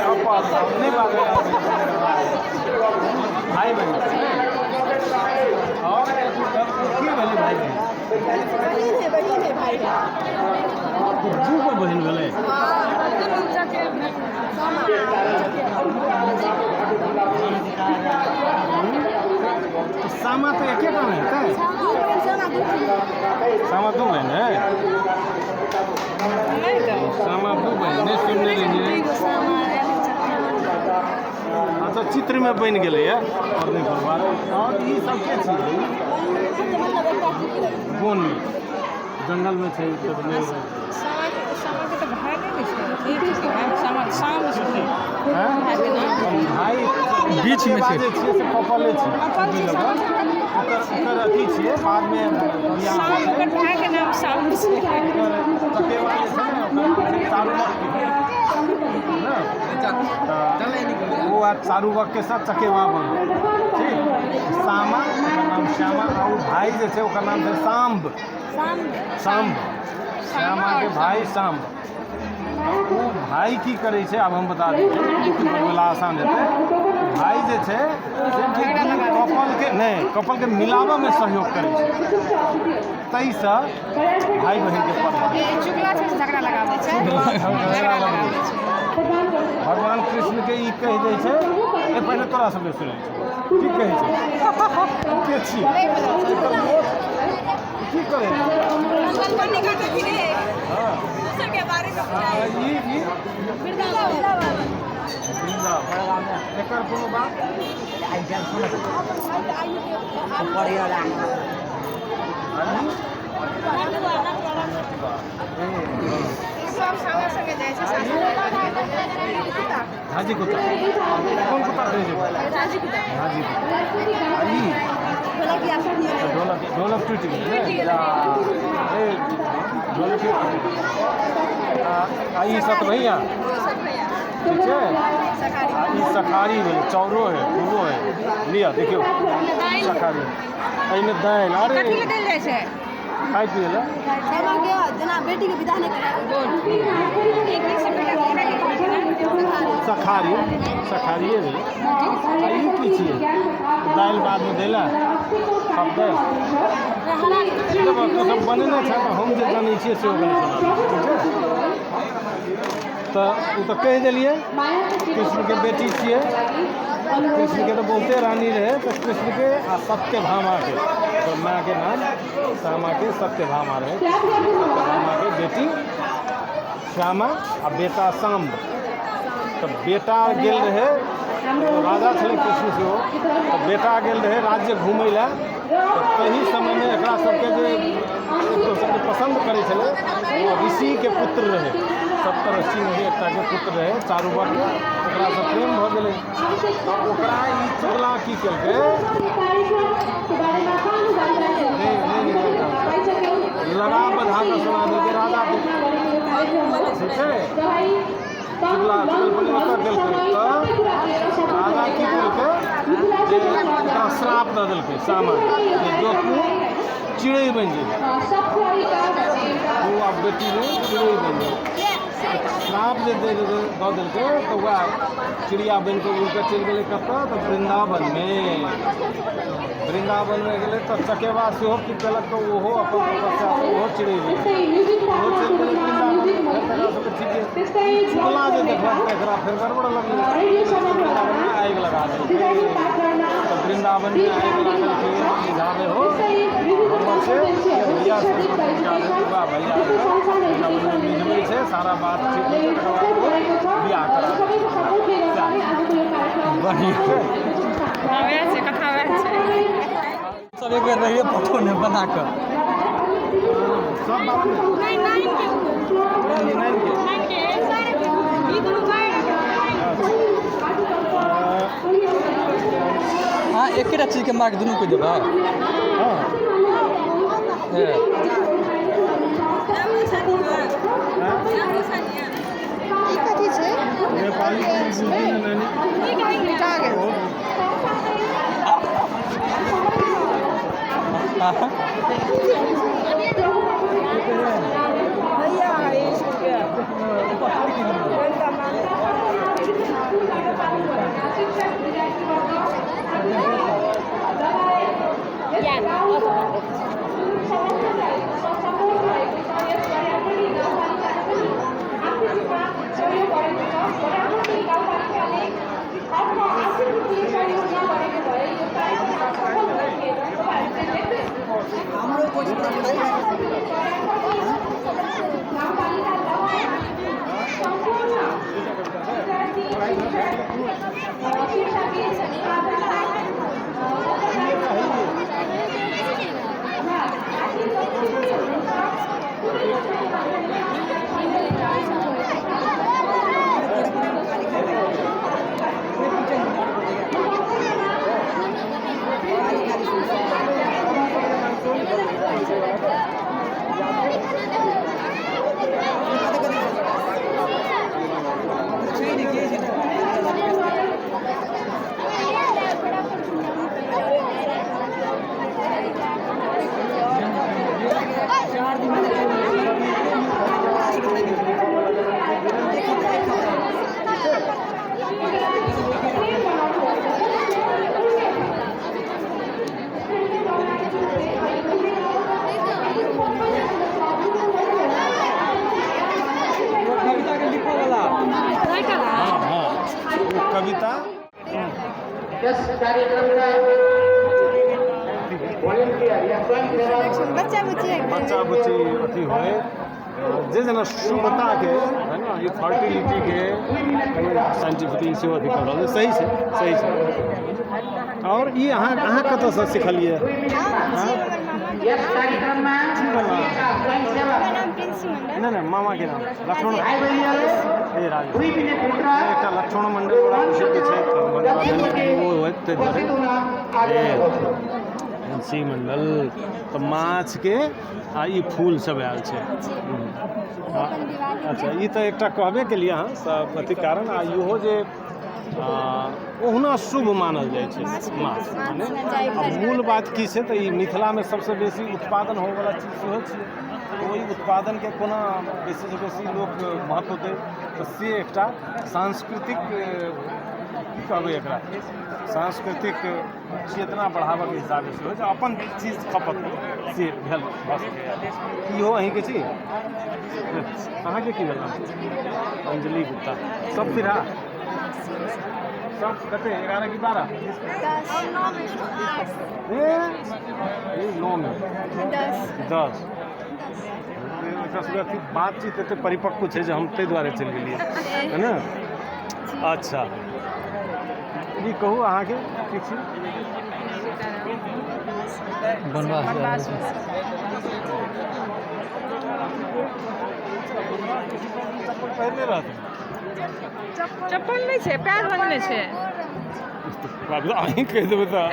Couple नहि बाजै, भाइ बहिन छै ने? आओर की भेलै भाइ बहिन? बहिन है, बहिन है, भाई है। दू गो बहिन भेलै। सामा तऽ एकेटा ने हेतै? दू बहिन सामा, दू बहिन। सामा दू बहिन है? सामा दू बहिन नहि सुनने रहियै। अच्छा, चित्रमे बनि गेलैए आओर नहि कोनो बात। आओर ई सब के छियै? मतलब एकटा चित्र। वनमे, जंगलमे छै तऽ नहि। सामाके तऽ भाय नहि ने छै, एक छै भाय, सामा साम छै। हैं? भाई बीचमे छै। जे छियै से कपले छै। कपल छै, सामा के ओकर ओकर अथी छियै, बादमे बियाह साम होइ छै। ओकर भायके नाम साम छै। ओकर चकेवा जे छै ने, ओकर चारूवक ने, तऽ ओ आ चारूवकके साथ चकेवा बनल। ठीक, सामा, ओकर नाम श्यामा आ ओ भाय जे छै ओकर नाम छै साम्ब। साम्ब, श्यामाके भाय साम्ब। ओ भाय की करै छै, आब हम बता दै छी, बनबैला आसान हेतै। भाय जे छै से कपलके नहि, कपलके मिलाबऽमे सहयोग करै छै, ताहिसँ भाय बहिनके पड़ै। चुगला छै, झगड़ा लगाबै छै, झगड़ा लगाबै छै। भगवान कृष्णके ई कहि दै छै। ए, पहिले तोरा सबके सुनै छै, की कहै छै, के छी, की करै छै? हँ। ई ई वृन्दावन, एकर कोनो बात आ ई? सब सामा संगे जाइ छै सासुर। झाजी कुत्ता, कोन कुत्ता कहै छै? झाजी कुत्ता। झाजी कुत्ता। आ ई? ढोलक। ढोलक, ढोलक टूटि गेलै ने? जा, ए, ढोलक आ ई सतभैया, ठीक छै। आ ई सखारी भेलै, चाउरो है, फूलो है। लिअ, देखियौ, सखारी, एहिमे दालि, अरे। कथी लए देल जाइ छै? खाइ पियै लए। सामाके जेना बेटीके विदाह नहि कराबै। एक एक से बेटा के कहै छै ने? सखारी, सखारिए भेलै। आ ई की छियै? दालि बादमे दै लए, सब दालि। देखो, तू सब बनेने छै तऽ हम जे जनै छियै से ओकरे सुना दै छी, ठीक छै? तऽ ओ तऽ कहि देलियै, कृष्णके बेटी छियै। कृष्णके तऽ बहुते रानी रहै, तऽ कृष्णके आ सत्यभामाके, ओकर मायके नाम श्यामाके सत्यभामा रहै। सत्यभामाके बेटी श्यामा आ बेटा साम्ब। तऽ बेटा गेल रहै, राजा छलै कृष्ण सेहो, तऽ बेटा गेल रहै राज्य घूमै लए। तऽ तही समयमे एकरा सबके जे एक दोसरके पसन्द करै छलै, ओ ऋषिके पुत्र रहै, सप्तऋषि रहै, एकटाके पुत्र रहै चारूवक, ओकरासँ प्रेम भऽ गेलै। तऽ ओकरा ई चुगला की केलकै? नहि नहि नहि, लगा बधा कऽ सुना देलकै राजाके। ठीक छै, चुगला चुगलबली ओतऽ केलकै। तऽ राजा की केलकै जे ओकरा श्राप दऽ देलकै सामाके जे जो तू चिड़ै बनि जेबही, तू आब बेटी नहि, चिड़ै बनि जेबही। श्राप जे दऽ देलकै तऽ वएह चिड़िया बनि कऽ उड़ि कऽ चलि गेलै। कतऽ? तऽ वृन्दावनमे। वृन्दावनमे गेलै तऽ चकेबा सेहो की केलक तऽ ओहो अपन तपस्यासँ ओहो चिड़ै बनि गेलै, ओहो चलि गेलै वृन्दावन। फेर तकरा सबके ठीके चुगला जे देखलक तऽ एकरा फेर गड़बड़ लगलै। वृन्दावनमे आगि लगा देलकै। तऽ वृन्दावनमे आगि लागल, बुझाबै हो हमर छै भैया, वएह भैया वृन्दावनमे मिझबै छै, सारा बात ठीक होइ छै, तकर बाद ओ बियाह करा बढ़िआँ छै। हँ, वएह छै कथा, वएह छै। सब एक बेर रहिए फोटो ने बना कऽ। सब बात नहि, नाइन के। नाइन के। नाइन के ई दुनू भाय। अहाँ एकेटा चीजके मार्क दुनूके देबै? हँ। हे। ई कथी छै? नेपाली बुझली ने नानी? मिटा गेल। हाँ। कविता के लिखो वाला। हाँ हाँ, वो कविता यस कार्यक्रमका भोलिन्टियर या स्वयंसेवक बच्चा बुच्ची बच्चा बुच्ची अथी होए जे जेना शुभताके है ना, ई फर्टिलिटीके साइंटिफिकली सेहो अथी कऽ रहल छै। सही छै, सही छै। आओर ई अहाँ अहाँ कतऽसँ सिखलियै? यस कार्यक्रममा बसिएका स्वयंसेवक नाम प्रिन्सी मण्डल। नहि नहि, मामाके नाम लक्ष्मण। भाइ बहिनीहरू ए राज 2 मिनटभित्र एकटा लक्ष्मण मण्डल बड़ा प्रसिद्ध छै, ओ होइत ताहि दुआरे उपस्थित हुन आग्रह गर्छु। प्रिंसी मण्डल। तऽ माछके आ ई फूल सब आयल छै। अच्छा, ई तऽ एकटा कहबे केलियै अहाँ सब अथी कारण। आ इहो जे ओहुना शुभ मानल जाइ छै माछ, मने आ मूल बात की छै तऽ ई मिथिलामे सबसँ बेसी उत्पादन होइवला चीज सेहो छियै, तऽ ओहि उत्पादनके कोना बेसीसँ बेसी लोक महत्व दै, तऽ से एकटा सांस्कृतिक की कहबै एकरा, सांस्कृतिक चेतना बढ़ाबऽके हिसाबे सेहो जे अपन चीज खपत से भेल भऽ सकैए। इहो अहीँके छी? अहाँके की भेल नाम? अंजलि गुप्ता। सब सिरहा सब कते, 11 कि 12? ए 9 में 10। एकरा सबके अथी बातचीत एते परिपक्व छै जे हम ताहि दुआरे चलि गेलियै, है ने? अच्छा, ई कहू अहाँके की छी? बनवास। चप्पल पहिरने रहथिन? चप्पल नहि छै, पैर रंगने छै। बाबू अहीं कहि देबै तऽ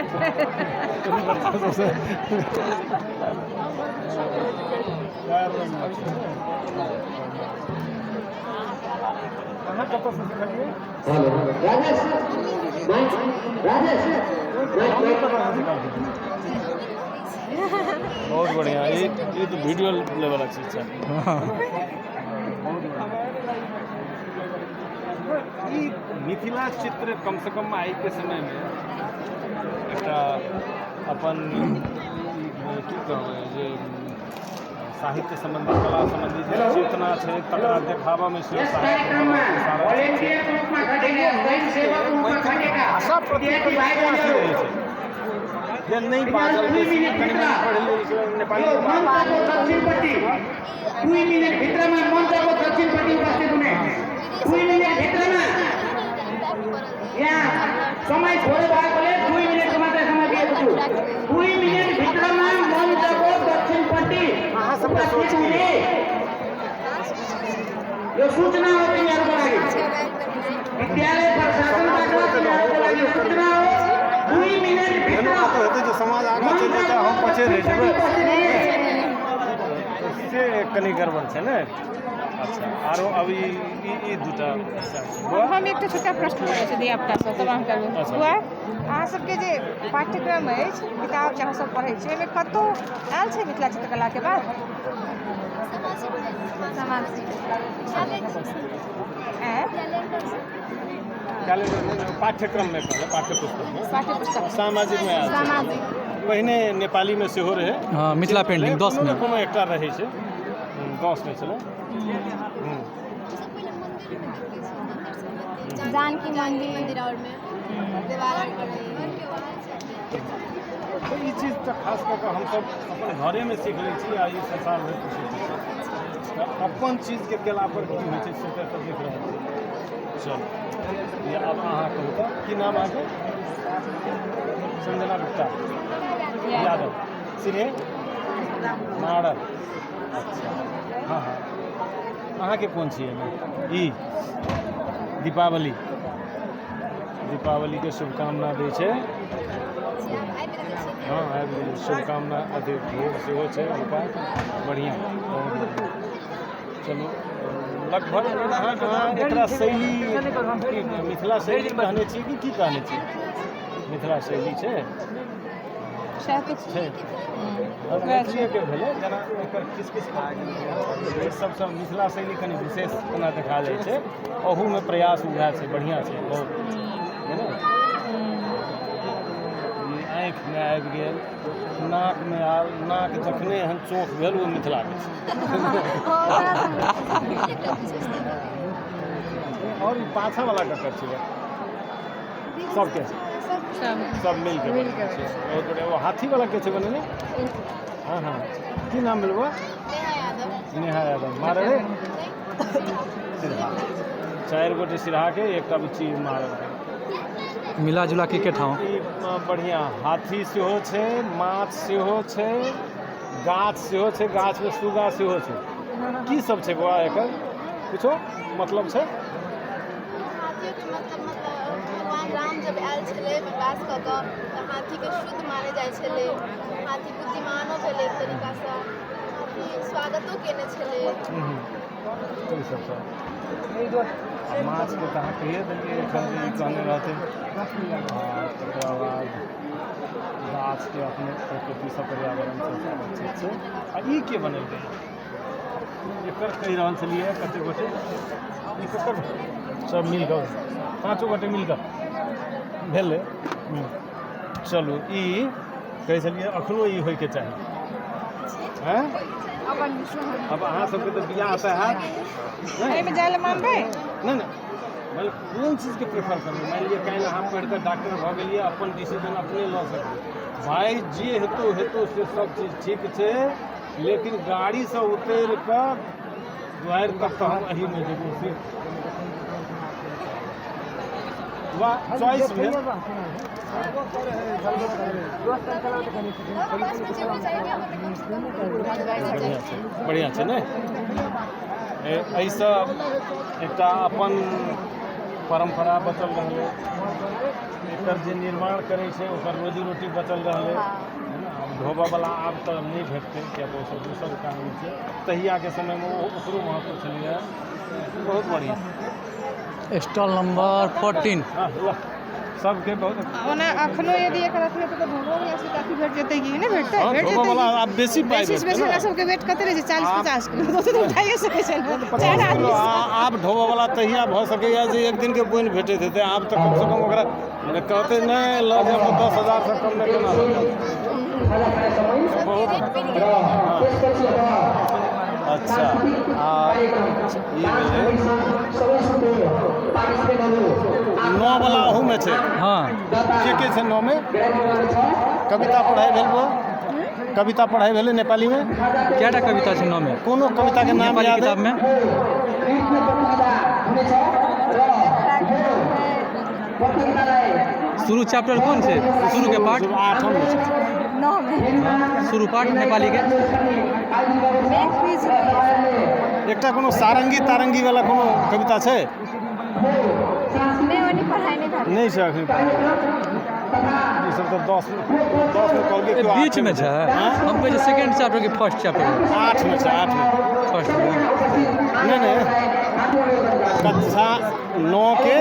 अहाँ कतऽसँ सिखलियै? Hello Rajesh mike, Rajesh mike हम माइक। कतऽसँ सिखलियै? बहुत बढ़िआँ। ई ई तऽ वीडियो लेवला चीज छै। बहुत बढ़िआँ। ई मिथिला चित्र कमसँ कम आइके समयमे एकटा अपन ई की कहबै जे साहित्य सम्बन्धी, कला सम्बन्धी जे चेतना छै तकरा देखाबऽमे सेहो यस सहायक भऽ कार्यक्रममा रहल छै सारा चीज छै। भोलिन्टियरको रूपमा खटेका, स्वयंसेवकको रूपमा खटेका भाषा प्रति विद्यार्थी भाइ कनि अथी बहिनीहरू रहै छै जे नहि बाजल 2 बेसी मिनट कनि भित्र मनि पढ़ल लिखल नेपाली यो मञ्चको दक्षिणपट्टि 2 मिनट भित्रमा मञ्चको दक्षिणपट्टि उपस्थित हुने 2 मिनट भित्रमा। यहाँ समय थोरै भएकोले 2 मिनटको मात्रै समय दिएको छु। 2 मिनट भित्रमा मञ्चको दक्षिणपट्टि अहाँ सबके उपस्थित सोच की? हुने, यो सूचना हो तिमीहरूको लागि, विद्यालय प्रशासनबाट तिमीहरूको लागि सूचना हो। 2 मिनट भित्र एना तऽ हेतै जे समाज आगाँ चलि जेतै, हम पछे रहि जेबै, उपस्थित हुने। से कनि गड़बड़ छै ने। अच्छा, आरो अभी ई ई दूटा बौआ? हम एकटा छोटका प्रश्न करै छी धियापुतासँ, तब अहाँ करबै। अच्छा। बौआ, अहाँ सबके जे पाठ्यक्रम अछि, किताब जे अहाँ सब पढ़ै छी, ओहिमे कतहु आयल छै मिथिला चित्रकलाके बात? आँय? कैलेंडर नहि, पाठ्यक्रममे कहलै, पाठ्यपुस्तकमे। पाठ्यपुस्तक। सामाजिकमे आयल छै। पहिने नेपालीमे सेहो रहै। हँ, मिथिला पेंटिंग कोनो 10 ने मे। कोनो एकटा रहै छै। 10मे छलै। जानकी मंदिर और में देवाल और पर रहे। तऽ ई चीज तऽ खास कऽ कऽ हमसभ अपन घरेमे सीख लै छी आ ई संसार भरि प्रसिद्ध छै। तऽ अपन चीजके केला पर की होइ छै से तऽ एतऽ देख रहल छी। चलू, ये आब अहाँ कहू तऽ, की नाम अहाँके? संजना गुप्ता यादव, सिरे मारल। अच्छा, हँ हँ, अहाँके कोन छी एहिमे? ई दीपावली, दीपावलीके शुभकामना दै छै। हँ, आबि गेलै शुभकामना। अथी भोग सेहो छै हुनका। बढ़िआँ, बहुत बढ़िआँ। चलू, लगभग अहाँ अहाँ एकरा शैली की, मिथिला शैली कहने छी कि की कहने छी? मिथिला शैली छै। सएह तऽ छै। और मैथिलीएके भेलै, जेना एकर किछु किछु सबसँ मिथिला शैली कनि विशेष कोना देखा जाइ छै, ओहूमे प्रयास उएह छै। बढ़िआँ छै बहुत, है ने? ई आँखिमे आबि गेल, नाकमे आयल। नाक जखने एहन चोख भेल, ओ मिथिलाके छै। और ई पाछावला ककर छियै? सबके? सब। सब मिलके बनेने छै। बहुत बढ़िआँ। ओ हाथीवला के छै बनेने? हँ हँ, की नाम भेल बौआ? नेहा यादव। नेहा यादव, मारल सिरहा। चारि गोटे सिरहाके, एकटा बुच्ची मारल। मिला जुला के ठाम। ई बढ़िआँ। हाथी सेहो छै, माछ सेहो छै, गाछ सेहो छै, गाछमे सुगा सेहो छै। की सब छै बौआ? एकर किछो मतलब छै? हाथियोके मतलब, मतलब भगवान राम जब आयल छलै वनवास कऽ कऽ, तऽ हाथीके शुद्ध मानल जाइ छलै। हाथी बुद्धिमानो भेलै एक तरीकासँ, हाथी स्वागतो केने छलै। ई सब छै। आ माछके तऽ अहाँ कहिए देलियै एखन जे ई कहने रहथिन। आ तकरा बाद गाछके अपने प्रकृतिसँ, पर्यावरणसँ संरक्षित छै। आ ई के बनेलकै? एकर कहि रहल छलियै कतेक गोटे। ई ककर? सब मिल कऽ, पाँचो गोटे मिल कऽ भेलै। चलू, ई कहै छलियै अखनो ई होइके चाही। आँय, आब अहाँ सबके तऽ बियाह तऽ हैत नहि? एहिमे जाइ लए मानबै? नहि नहि, मतलब कोन चीजके प्रेफर करबै? मानि लिअ काल्हि अहाँ पढ़ि कऽ डॉक्टर भऽ गेलियै, अपन डिसीजन अपने लऽ सकबै। भाय, जे हेतौ हेतौ से सब चीज ठीक छै, लेकिन गाड़ीसँ उतरि कऽ दुआरि तक तऽ हम एहिमे जेबो, से वाह चॉइस भेल। बढ़िआँ छै, बढ़िआँ छै ने? एहिसँ एकटा अपन परम्परा बचल रहलै, एकर जे निर्माण करै छै ओकर रोजी रोटी बचल रहलै, है ने? आब ढोबऽवला आब तऽ नहि भेटतै, किया तऽ ओसभ दोसर काम छै। तहियाके समयमे ओकरो महत्व छलैए। बहुत बढ़िआँ। Stall number 14। हँ, ल सबके बहुत ओना अखनो यदि एकर अथी हेतै तऽ ढोबो से काफी भेट जेतै कि नहि भेटतै? हँ, भेट जेतै। ढोबऽवला आब बेसी पाइ बेसी भेटतै बेसी ने। हमरा सबके वेट कते रहै छै? 40 50 किलो तऽ ओते तऽ उठाइए सकै छै ने 50 चारि किलो आदमी। आब ढोबऽवला तहिया भऽ सकैए जे एक दिनके बोनि भेटैत हेतै। आब तऽ कमसँ कम ओकरा कहतै नहि लऽ जायब तऽ 10,000सँ कममे केना लऽ जायब? बहुत। अच्छा, आ ई भेलै 9 वला, ओहूमे छै? हँ। के के छै 9मे? कविता पढ़ाइ भेल बौआ? कविता पढ़ाइ भेलै नेपालीमे? कएटा कविता छै 9 मे? कोनो कविताके नाम नेपाली याद है? किताबमे। शुरू चैप्टर कोन छै? शुरूके पाठ? आठम छै। 9 मे। शुरू पाठ नेपालीके। मेघ बिजुली। एकटा कोनो सारंगी तारंगी वाला कोनो कविता छै? नहि, ओनी पढ़ाइ नहि भेल। नहि छै अखन। ई सब तऽ 10 10 मे कहलकै ए, केओ। बीचमे छै। आँय? हम कहै छी सेकेंड चैप्टर कि फर्स्ट चैप्टर? 8 मे छै, 8 मे। फर्स्ट। नहि नहि, कक्षा 9 के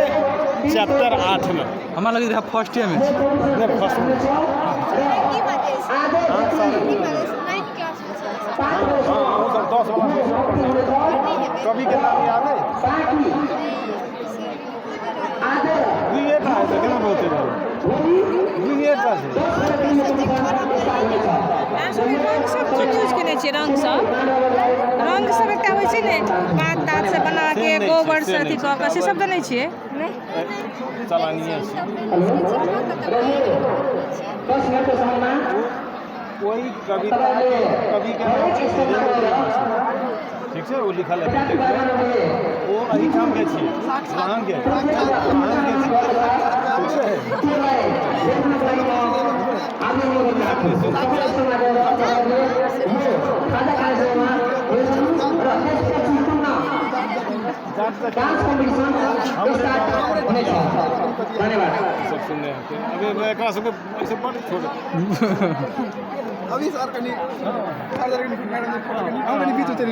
चैप्टर 8 में। हमरा लगैत रहै फर्स्ट ईयरमे छै। नहि, फर्स्ट। की बाजै छै? की बाजै छै? नाइन्थ क्लासमे छै। हँ, ओ सब 10 वाला सब पढ़ने। कवि के नाम याद है? दुइएटा है तऽ केना बहुते भेलै? दुइएटा छै। अहाँ सब रंग सब कोन यूज केने छियै? रंग सब, रंग सब एकटा होइ छै ने, पात तात से बना से के, नहि छै, गोबर से से नहि अथी छै। कऽ कऽ, से सब देने छियै? नहि। चलानिए छै। ओहि कविता के कवि के नाम छै वीरेंद्र कुमार सिंह। ठीक छै, ओ लिखल है। ओ एहिठाम के छियै, अहाँके अहाँके छियै। ठीक छै। सब सुनने हेतै। अभी एकरा सबके ऐसे बड़ छोट। अभी सर कनी, सर कनी, मैडम कनी, हम कनी बीच उतरि।